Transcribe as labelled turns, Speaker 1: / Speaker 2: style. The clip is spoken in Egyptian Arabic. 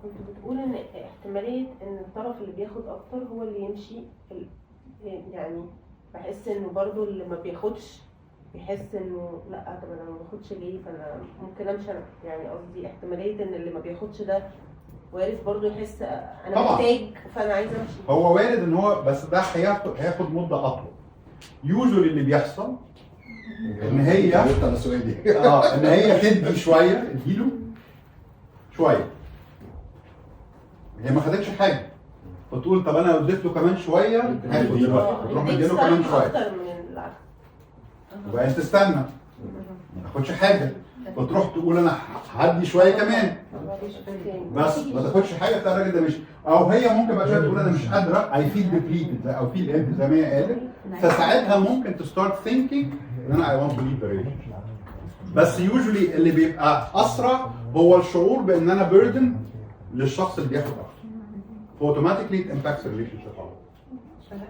Speaker 1: كنت بتقول ان احتمالية ان الطرف اللي بياخد اكتر هو اللي يمشي يعني بحس انه برضو اللي ما بياخدش بيحس انه لا، طب انا ما باخدش ليه؟ فانا ممكن امشي انا. يعني قصدي احتمالية ان اللي ما بياخدش ده وارد برضو يحس انا
Speaker 2: طبعاً.
Speaker 1: محتاج، فانا عايزه امشي.
Speaker 2: هو وارد ان هو، بس ده هياخد مده اطول. usually اللي بيحصل ان هي
Speaker 3: جاوبت على سؤالي.
Speaker 2: اه، ان هي تدي شويه، تديله شويه، هي ما خدتش حاجه، فتقول طب انا لو اديت له كمان شوية هاخد دلوقتي، تروح مديله كمان شويه.
Speaker 1: اكتر من العكس.
Speaker 2: وبعدين تستنى ما تاخدش حاجه، فتروح تقول انا هدي شوية كمان، بس ما تاخدش حاجه، تلاقي الراجل ده مش، او هي ممكن بقى شوية تقول انا مش قادره، I feel depleted او feel empty زي ما هي قالت، فساعتها ممكن ت start thinking ان انا I want to leave the relationship. بس usually اللي بيبقى اسرع هو الشعور بان انا burden للشخص اللي بياخد اكتر، ف automatically it impacts relationship على طول.